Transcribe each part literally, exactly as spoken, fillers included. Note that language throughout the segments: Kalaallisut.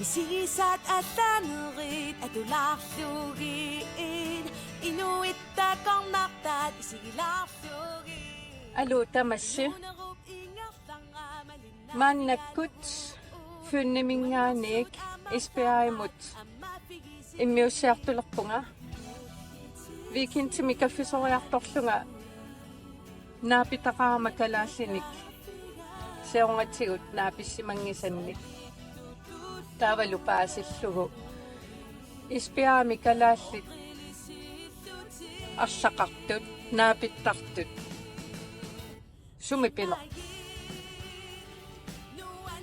Isigisaat allaanerit atulaarlugit, inuit takornartaat isigilaarlugit. Aluu, tamassi. Maannakkut Fyniminngaanniit Esbjergimut immiussiartulerpunga. Weekendimi kaffisoriartorlunga naapitaqarama kalaallinik siornatigut naapissimanngisannik. Taavalu paasillugu Esbjergimi kalaallit arlaqartut, naapittartut. Sumi pineq?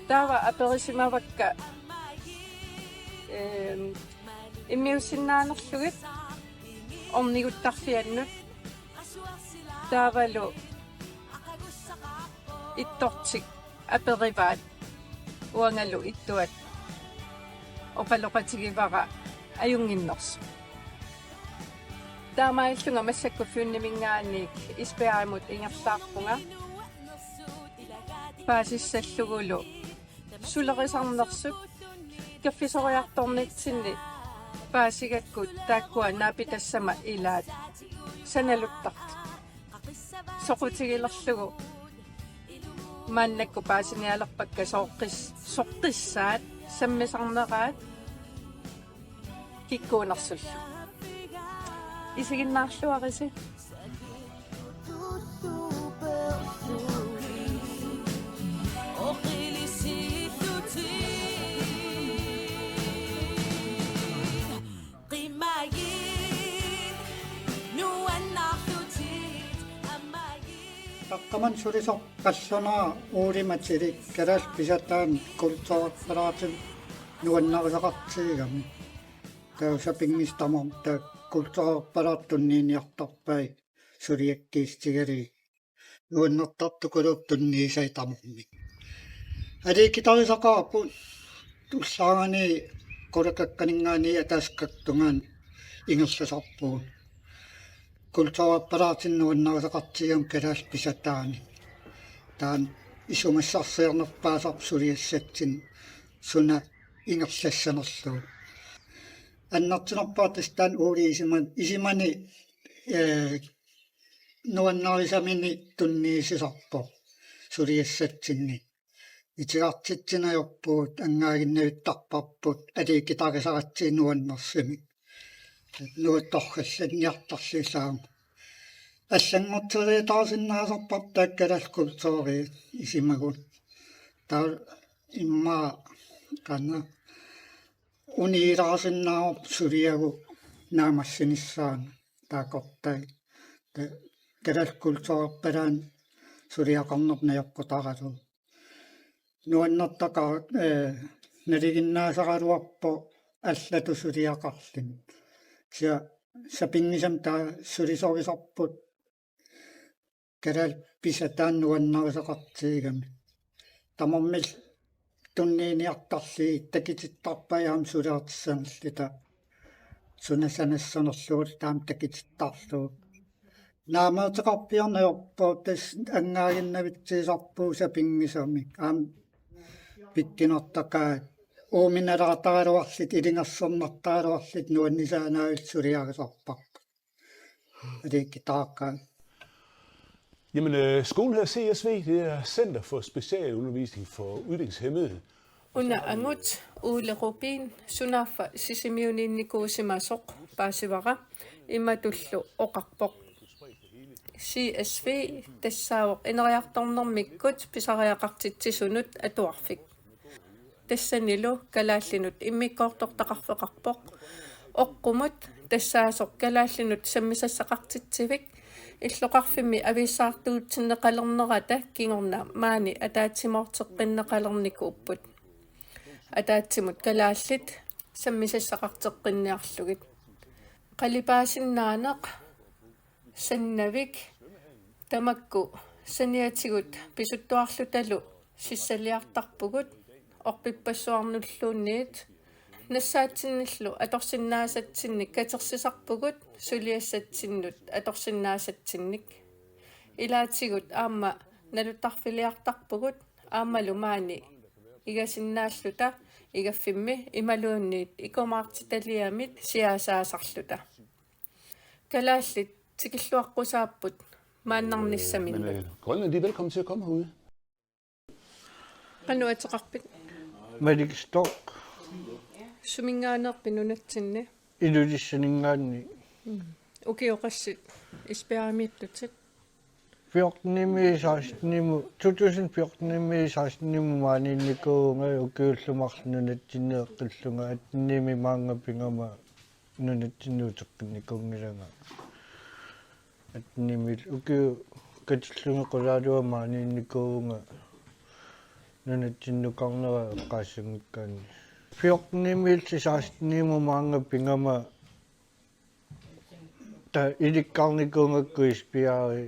Taava aperisimavakka, ehm, immiussinnaanerlugit orniguttarfiannut. Taavalu ittortik aperivaat uangalu ittuat oqaloqatigivara ajunnginnersoq. Taamaalillunga massakkut Fyniminngaanniit Esbjergimut ingerlaarpunga. Paasissallugulu sulerisarnersut kaffisoriartornitsinni paasigakku taakkua naapitassama ilaat sanaluttartut. Soqutigilerlugu maannakkut paasinialerpakka soqqis-, soqqissaat, sammisarneraat kikkuunersullu. Isiginnaarluarisi. Taqqamani sulisoq qallunaaq Ole Mathisen kalaallit pisataanni kulturerpalaartut nuannarisaqartigigamik. Taava sapinngisamik tamarmik taakku kulturerpalaartut tunniiniartarpai suliakkiissutigalugit. Nuannertartukuluupput tunniussai tamarmik. Aliikkutarisaqaarput, ullaarani qulakkakkaninngaanniit ataaseq qulakkat tungaanut ingerlasarpugut. Kulturerpalaartut nuannarisaqartigigamik kalaallit pisataanni. Taanna isumassarsiornerpaasarpoq suliassatsinni suna ingerlassanerlugu. Annertunerpaaq tassa taanna Ole isima-, isimani, ee, nuannarisamini tunniussisarpoq suliassatsinni. Itigartitsineq ajorpugut, angaaginnavittarparput aliikkutarisaratsigu nuannersumik. Nuuttorgallanniartarlugit aamma. Allanngorteriataarsinnaasarparput taakku kalaallit kulturi isumagut. Taava immaqa qanoq unilaarsinnaavarput suliagut naammassinissaannut taakkortai. Ka-, kalaallit kulturerpalaartut suliaqarneq najoqqutaralugu. Nuannertaqaaq, ee, nalinginnaasaraluarpoq allatut suliaqarluni. Kisianni sapinngisamik taava sulisorisarput kalaallit pisataanni nuannarisaqartigigamik. Tamarmik tunniiniartarlugit takutittarpai aamma suliarissanerluta. Suna sanassanerlugu taama takutittarlugu. Naammateqarpiarneq ajorpoq tassa angaaginnavitsigisarpugut sapinngisamik. Aamma pikkunartaqaat uuminalaartaraluarlutik ilungersornartaraluarlutik nuannisaannavillutik suliarisarparput. Aliikkutaaqaaq. Jamen, øh, skolen hedder C S V, det er Center for Specialundervisning for Udviklingshæmmede. Una angut Ole Rubin sunaaffa Sisimiuniinnikuusimasoq paasivara imatullu oqarpoq: C S V tassaavoq ineriartornermikkut pisariaqartitsisunut atuarfik. Tassanilu kalaallinut immikkoortortaqarfeqarpoq. Oqqumut tassaasoq kalaallinut sammisassaqartitsivik, illoqarfimmi avissaartuutsinneqalernerata kingorna maani ataatsimoorteqqinneqalernikuupput. Ataatsimut kalaallit sammisassaqarteqqinniarlugit. Qalipaasinnaaneq sannavik, tamakku saniatigut pisuttuarlutalu sissaliartarpugut orpippassuarnulluunniit. Nassaatsinnillu atorsinnaasatsinnik katersisarpugut suliassatsinnut atorsinnaasatsinnik. Ilaatigut aamma naluttarfiliartarpugut aammalu maani igasinnaalluta igaffimmi imaluunniit ikumaartitaliamit siaasaasarluta. Kalaallit tikilluaqqusaapput maannarnissaminnut. Men, øh, Grønland, de er velkommen til at komme herude. Qanoq ateqarpit? Malik Storch. Suminngaanneerpit nunatsinni? Ilulissaninngaanniit. Mm. Ukioq qassit Esbjergimiittutit? Fjortenimiit sekstenimut, to tusind fjortenimiit sekstenimut maaniinnikuuvunga, ukiullu marluk nunatsinni eqqillunga, attenimi maanga pigama nunatsinni uteqqinnikuunngilanga. Attenimiit ukiut katillugit qulaaluat maaniinnikuuvunga nunatsinnukarnera eqqaassanngikkaanni. Fjortenimiilli sekstenimut maanga pigama ta-, ilikkarnikuugakku Esbjergi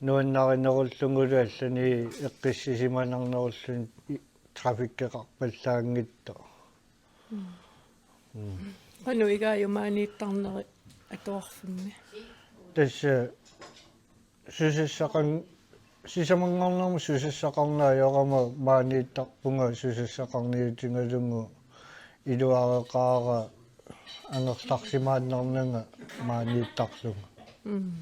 nuannarinerullugulu allani eqqissisimanarnerulluni i-, trafikkeqarpallaanngitsoq. Mm. Mm. Qanoq igaajuk maaniittarneri atuarfimmi? Tassa susassaqan-, sisamanngornermut susassaqarneq ajorama maaniittarpunga, susassaqarniutigalugu iluareqaara angerlarsimaannarnanga maaniittarlunga. Mm.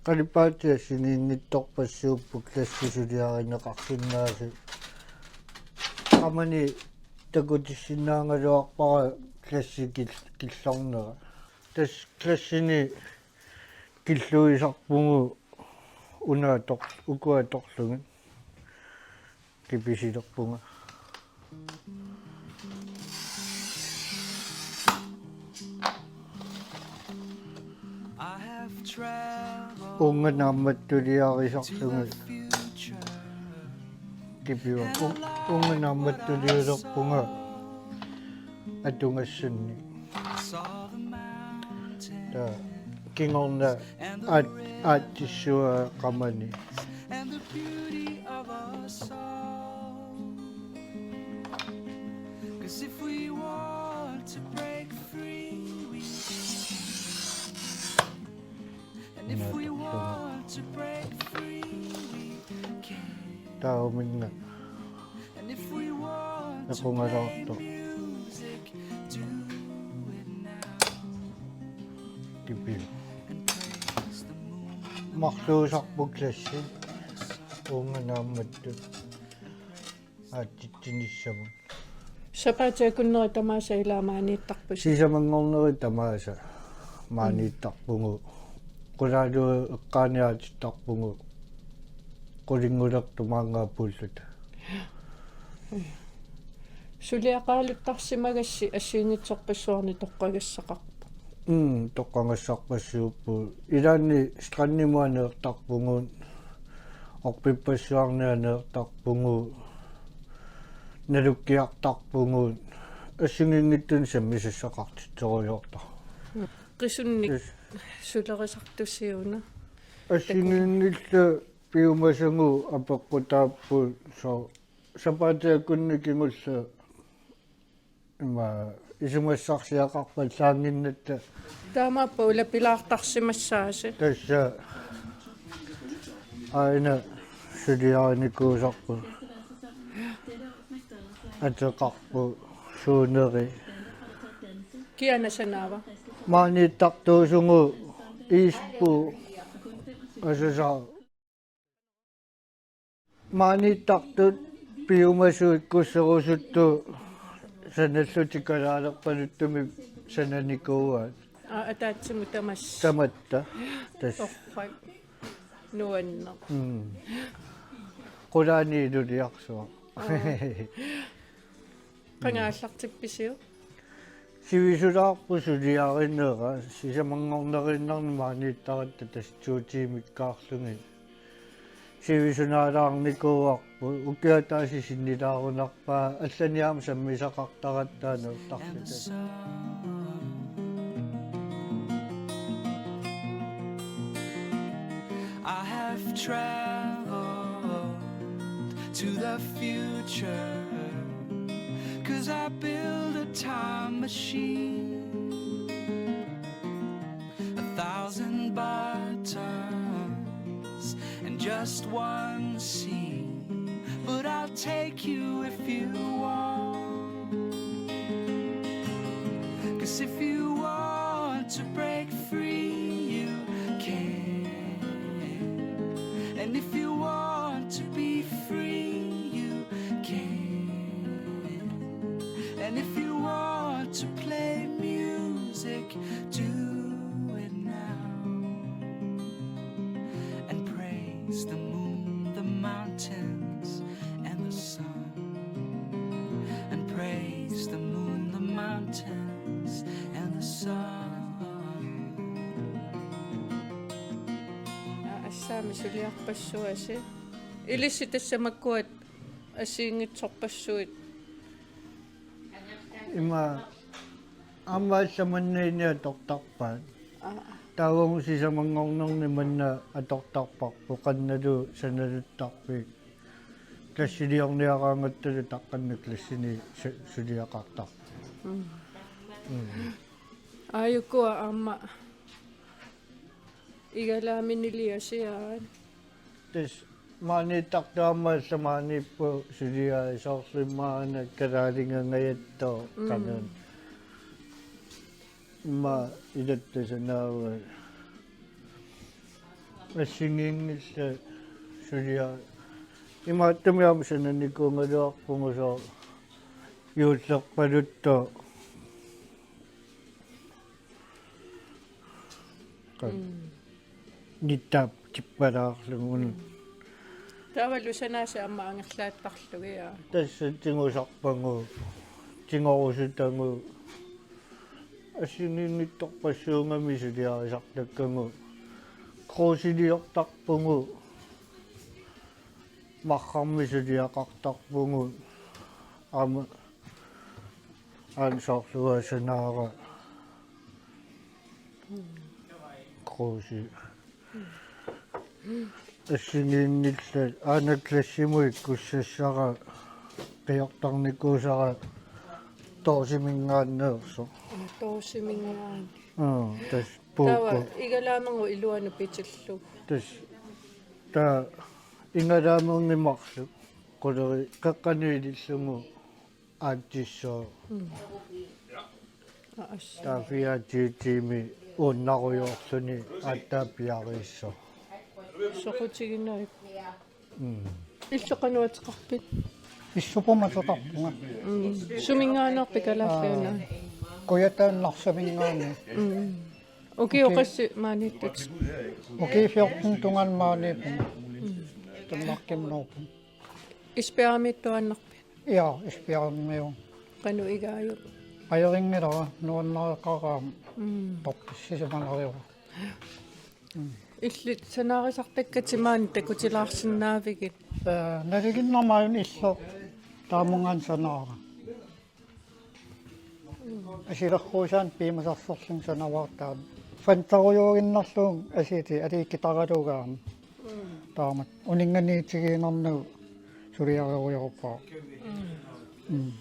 Qalipaatit assigiinngitsorpassuupput klassi suliarineqarsinnaasut. Qamani takutissinnaagaluarpara klassi kil-, killornera. Tassa klassini killuisarpugut una ator-, ukua atorlugit. Kipisilerpunga. Uunga naammattuliarisarlunga. Kipiva. U-, uunga naammattuliulerpunga atugassannik. Taava kingorna aat-, aatsissua qamani. And the beauty of us all. 'Cause if we want to break free, we can. And if we want to break free, we can. Taava uminnga. And if we want to play music, do it now. Kipiva. Marluusarput klassi uunga naammattut aatsitsinissamut. Sapaatip akunneri tamaasa ilaa maaniittarpusi? Sisamanngorneri tamaasa maaniittarpugut. Qulaaluat eqqaani aatittarpugut. Qulinngulertut maanngaappuulluta. Suliaqaaluttarsimagassi assigiinngitsorpassuarnik toqqagassaqarpa? Mm, toqqagassarpassuupput. Ilaanni strandimut aneertarpugut. Orpippassuarni aneertarpugut. Nalukkiartarpugut. Assigiinngitsunik sammisassaqartitserujoortarput. Qisunnik sulerisartusi una? Assigiinngillat piumasagut apeqqutaapput, so-, sapaatip akunni kingulleq ima isumassarsiaqarpallaannginnatta. Taamaappa ulapilaartarsimassaasi. Tassa aajuna suliarinikuusarput. Ateqarput suuneri. Kiana sanaava? Maaniittartuusugut Iispu asasa. Maaniittartut piumasut ikkusserusuttut sanallutik kalaalerpanuttumik sananikuuaat. Aa, ataatsimut tamas-. Tamatta. Tassa. Torrak. Nuanneq. Mm. Qulaani iluliarsuaq. Aa. Qanga aallartippisiuk? Sivisulaarpoq suliarinera, sisamanngorneriinnarnik maaniittaratta tassa to tiimikkaarlugit. Sivisunaalaarnikuuarput, ukioq ataaseq sinnilaarunarpaa, allani aamma sammisaqartaratta aneertarluta. I have traveled to the future, 'cause I built a time machine. A thousand buttons and just one scene, but I'll take you if you want. 'Cause if you want to break free, you can. And if you want to be free, you can. And if you want to play music, do it now. And praise the moon, the mountains, and the sun. And praise the moon, the mountains, and the sun. Assaami suliarpassuasi. Ilissi tassa makkua assigiinngitsorpassuit. Ima aamma allat manna ini atortarpaat. Aa. Taava uagut sisamanngornerni manna atortarparput, qannalu sanaluttarfik. Klassiliorniaraangattalu taqqannaq klassini su-, suliaqartarpoq. Mm. Mm. Aajukua aamma igalaaminili asiaat. Tassa maaniittartut aamma allat maaniipput suliaat, soorlu immaqa una kalaalingangajattoq. Mm. Qanoq. Immaqa ilatta sanaavai. Assigiinngillat suliaat. Imaattumik aamma sananikuugaluarpugut soorlu juullerpaluttoq. Qa-, mm, nittaap tippalaarlugu. Mm. Taavalu sanaasa aamma angerlaattarlugit, aa. Tassa tigusarpagut, tigorusutagut, assigiinngitsorpassuugamik suliarisartakkagut, kruusiliortarpugut, marrarmik suliaqartarpugut, aamma aana soorlu uanga sanaara. Kruusi. Assigiinngillat, aana klassimut ikkussassara qiortarnikuusara Torsiminngaanneersoq. Torsiminngaanneersoq. Aa, tassa puukko. Taava igalaamerngu iluanut pitillugu. Tassa taava igalaamerni marluk. Quleq qeqqanut ilillugu aatsissooq. Mm. Aa, as. Taava fireogtyve tiimit uunnarujoorluni aatsaat piareersoq. Soqutiginarpoq. Mm. Illit qanoq ateqarpit? Pissupuma ateqarpunga. Mm. Suminngaanneerpit kalaalliunaat? Aa, Kujataani Narsaminngaanniit. Mm. Ukiut qassit maaniittutit? Ukiut fjorten tungaanut maaniippunga. Mm. Danmarkimiinngaanniit. Esbjergimiittuaannarpit? Ja, Esbjergimiinngaanniit. Qanoq igaajuk? Ajorinngilara, nuannareqaara aamma. Mm. Torrassisimanarpoq. Mm. Illit sanaarisartakkatit maani takutilaarsinnaavigit? Ee, nalinginnama aajuna illoq taamungaanut sanaara. Asilerruusaanut piumasarsorlunga sanavaartaat. Fantarujuuginnarlugu asili aliikkutaralugu aamma. Mm. Taamatut uninnganiitigiinnarnagu suliarerujoorpara. Mm. Mm.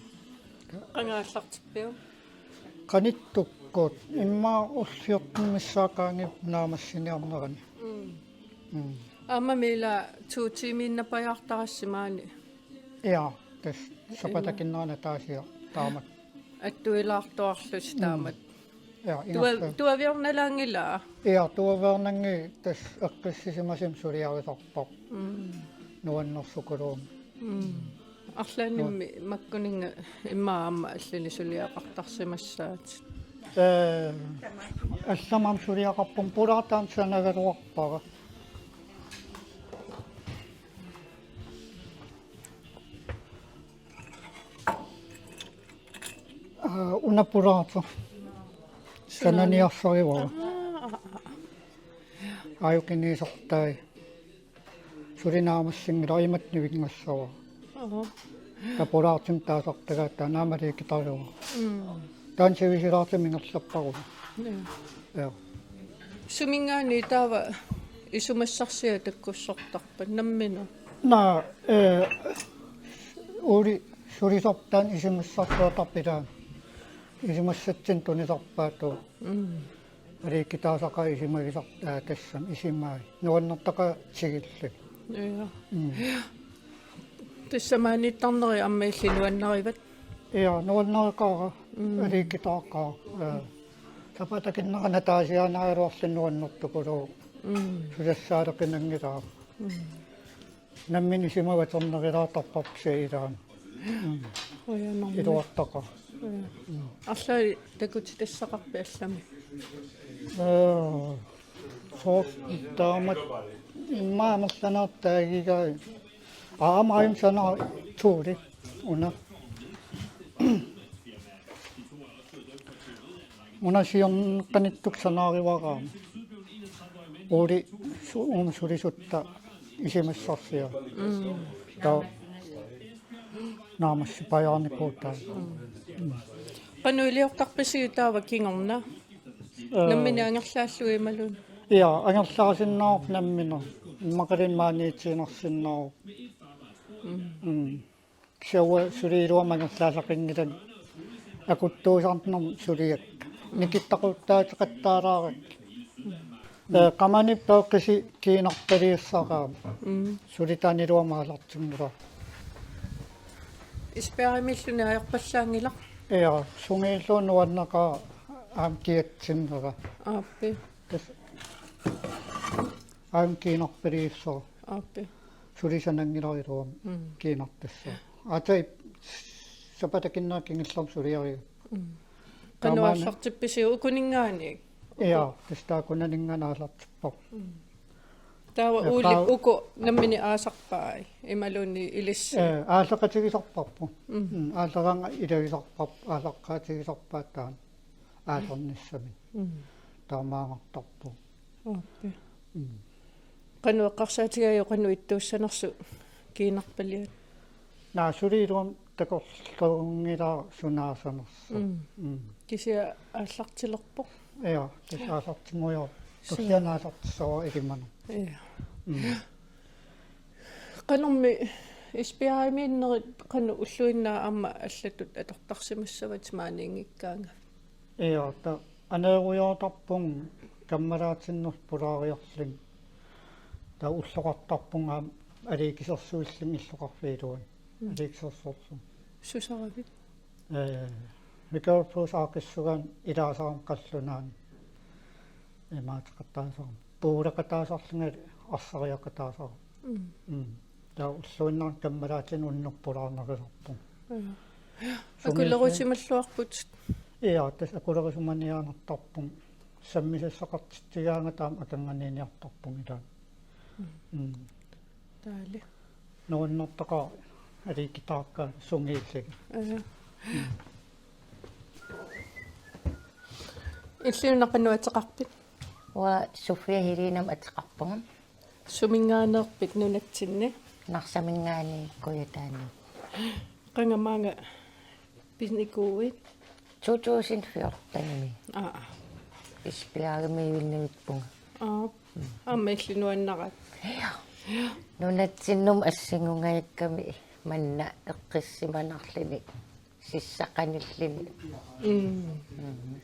Qanga aallartippiuk? Qanittukkut immaqa ullut fjorten missaat qaangiupput naammassiniarnerani. Mm. Mm. Aammami ila to tiimiinnarpajaartarassi maani. Ja, tassa sapatakinnerani ataasiaq taamatut. Attuilaartuarlusi taamatut. Mm. Ja, tuav-, ingerlaannaq. Tuaviornalaanngilaa? Ja, tuaviornanngilaq, tassa eqqissisimasumik suliarisarpara. Mm. Nuannersukuluunniit. Mm. Arlaannimmi makkuninnga immaqa aamma allani suliaqartarsimassaatit? Ee, allamik aamma suliaqarpunga, pulaartoq aamma sanagaluarpara. Aa, una pulaartoq. Sananiarsarivara. Aa, aa, aa. Aajuku niuersortai. Suli naammassinngilaq, imatut nivinngassavara. Oho. Taava pulaartumik taasartagaat taanna aamma aliikkutaravara. Mm. Taanna sivisuumik ingerlapparuna. Ja. Ja. Suminngaanniit taava isumassarsiat takkussortarpat nammineq? Naa, ee, Uuli sulisortaat isumassarsiortarput ilaat. Isumassatsinnut tunisarpaat. Mm. Aliikkutaasaqaat isumagisar-, aa, tassami isumai. Nuannertaqaat tikillugit. Ja. Mm. Tassa maaniittarneri aamma illit nuannarivat? Ja, nuannareqaara. Mm. Aliikkutaaqaaq. Ee, sapaatip akunnera ataasiaannaaruarluni nuannertukuluuvoq. Mm. Susassaareqinanngilaaq. Mm. Nammineq isumavaternerulaartarparput kisianni ilaanni. Mm. Qujanarmi. Iluartaqaaq. Qujan. Mm. Arlaat takutitassaqarpit allami? Ee, soorlu taamatut immaqa amerlanertaagiga. Aamma aamma sanaa tuuli una. Una siorneqqanittukkut sanaarivara aamma. Uuli su-, una sulisutta isumassarsiaq. Mm. Taava naammassipajaarnikuuvoq taanna. Mm. Qanoq iliortarpisiuk taava kingorna? Ee. Nammineq angerlaallugit imaluunniit? Ja, angerlaasinnaavoq nammineq. Immaqaluunniit maaniitiinnarsinnaavoq. Mm. Mm. Kisianni suli iluamik angerlaallaqinngilagut akuttuusarnermut suliakka. Nikittaqutaateqattaalaarakkit. Ee, qamani peqqisi kiinarpaliussaraat. Mm. Suli taanna iluamik aallartinngilaq. Isbjergimiilluni ajorpallaanngilaq. Ja, sungiullugu nuanneqaaq aamma kiatsinnera. Aappi. Tassa aamma kiinarpaliussara. Aappi. Suli sananngilara iluamik. Mm. Kiinartassaaq. Aatsaat sapaatip akunnera kingullermik suliariga. Mm. Qanoq taamaani aallartippisiuk, ukuninngaanniit? Ja, tassa taakkunaninngaanniit aallartipparput. Mm. Taava ja, uulip qa- uku nammineq aasarpai imaluunniit ilissi? Ee, aalleqatigisarparput. Mm. Mm, aalleraangat ilagisarparput, aalleqatigisarpaat taanna aallarnissamik. Mm. Taamaanngartarpoq. Aappi. Mm. Qanoq eqqarsaatigalugu qanoq ittuussanersut kiinarpaliat? Naa, suli iluamik takorluunngilara sunaasanersut. Mm. Mm. Kisianni aallartilerpoq. Ja, tassa aallartinngujoq. Suu. Tulliani aallartissavara ilimanarpoq. Ja. Mm. Qanormi Isbjergimiinnerit qanoq ulluinnarni aamma allatut atortarsimassavatit maaniinngikkaangavit? Ja, taava aneerujoortarpunga kammalaatinnerlu pulaariarlunga. Taava ulloqartarpunga aamma aliikkusersuillunga illoqarfiup iluani. Mm. Aliikkusersorlunga. Susaravit? Ee, Michael Bruce aaqqissugaanni ilaasarama qallunaanut. Imaateqataasarama. Puuleqataasarlunga arsariaqataasarama. Mm. Mm. Taava ulluinnarni kammalaatinut unnukkut pulaarnerusarpunga. Ja. Sumiiffik- Akulerusimalluarputit? Ja, tassa akulerusumaniaannartarpunga. Sammisassaqartitsigaangata aamma akornanniiniartarpunga ilaanni. Mm. Mm. Taali. Nuannertaqaaq aliikkutaakka sungiullugit. Ja. Mm. Illit una qanoq ateqarpit? Uanga Sofia Helenamik ateqarpunga. Suminngaanneerpit nunatsinni? Narsaminngaanniit Kujataaniit. Qanga maanga pisinikuuit? To tusind fjortenimi. Aa. Isbjergimiivinniippunga. Aa. Aamma illit nuannarit? Ja. Nunatsinnut assingungajakkami manna eqqissimanarluni. Sissaqanilluni. Mm. Mm.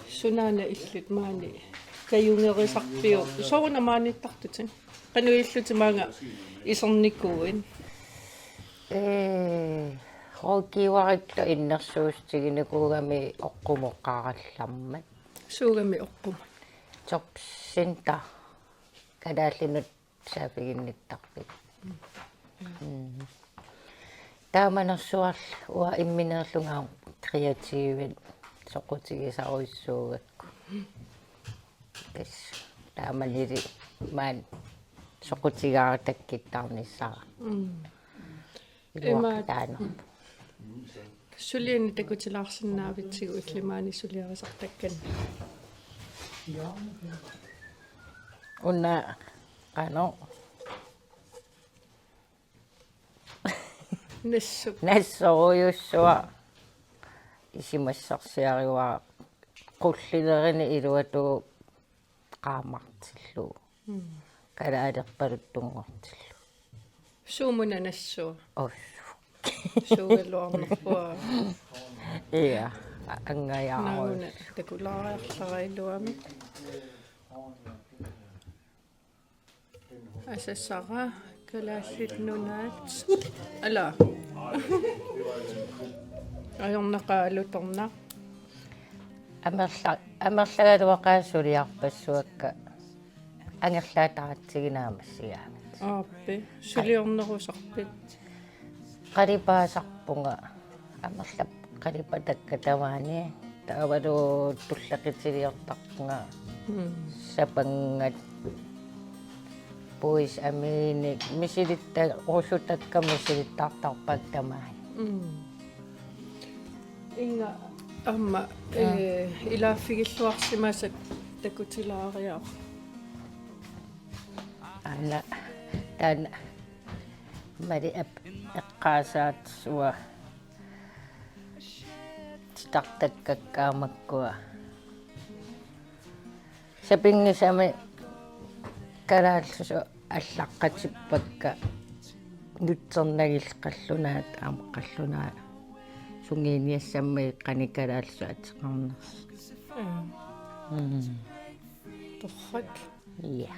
Sunaana illit maani kajungerisarpiuk? Sooruna maaniittartutit? Qanoq ilillutit maanga isernikuuit? Ee, rådgiverillu innersuussutiginikuugami oqqumoqarallarmat. Suugami oqqumat? Jobcenter. Kalaallinut saaffiginnittarput. Mm. Taamanersuarlu uanga imminerlunga kreatiivit soqutigisarujussuugakku. Tassa taamanili maani soqutigaara takkuttarnissara. Mm. Iluaqutaanera. Ima suliani takutilaarsinnaavitsigu illit maani suliarisartakkanni? Una qanoq. Nassup. Nassorujussuaq isumassarsiarivara qullilerini iluatigut qaammartillugu. Mm. Qalaalerpaluttunngortillugu. Suumuna nassua? Ossuk. Suugaluarnerpua? Ja, angajaarujuk. Naaguna takulaariarlara iluamik. Asasara Kalaallit Nunaat. Ala. Ajornaqaaq alutornaq. Amerla-, amerlagaluaqaat suliarpassuakka angerlaataratsiginaamassigaangat. Aappi, suliornerusarpit? Qalipaasarpunga, amerlap qalipatakka tamaani, taavalu tulleqitiliortarpunga. Mm. Sapanngat, puisit amiinik, misilitta-, rusutakka misilittartarpaat tamaani. Mm. Inga aamma, mm, eh, ilaaffigilluarsimasat takutilaariaruk. Aana, taanna Mali ap-, eqqaasaat sua titartakkakka makkua. Sapinngisamik kalaallisut allaqqatippakka nutsernagilik qallunaat aamma qallunaat sungiiniassammagit qanoq kalaallisut ateqarnersut. Mm. Mm. Torrak. Ja.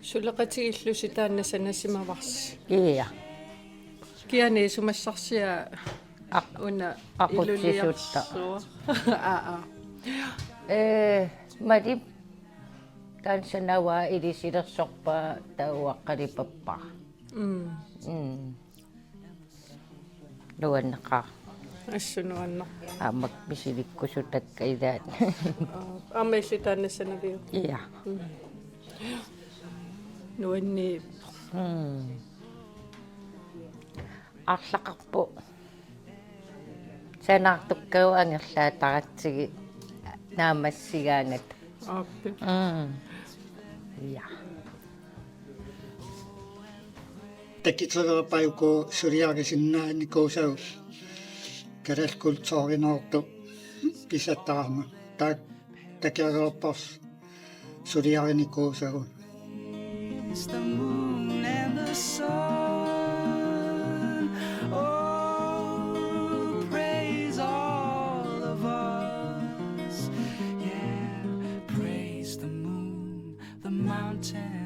Suleqatigillusi taanna sanasimavarsi. Ja. Kiani isumassarsia Aq-, una aqutsisutta. Iluliarsuaq. Aa, aa. Ee, Mali taanna sanavaa ilisilersorpaa taava qalipappara. Mm. Mm. Nuanneqaaq. Assut nuanneq. Aamma misilikkusutakka ilaat. Aa, aamma illit taanna sanaviuk? Ja. Mm. Nuanniippoq. Mm. Arlaqarpoq. Sanaartukkagut angerlaataratsigit naammassigaangat. Aappi. Mm. Ja. Takitereerpaajuku suliarisinnaanikuusagut kalaallit kulturineertut pisattarama. Taak takereerparsi suliarinikuusagut. Praise the moon and the sun. Oh, praise all of us. Yeah, praise the moon, the mountain.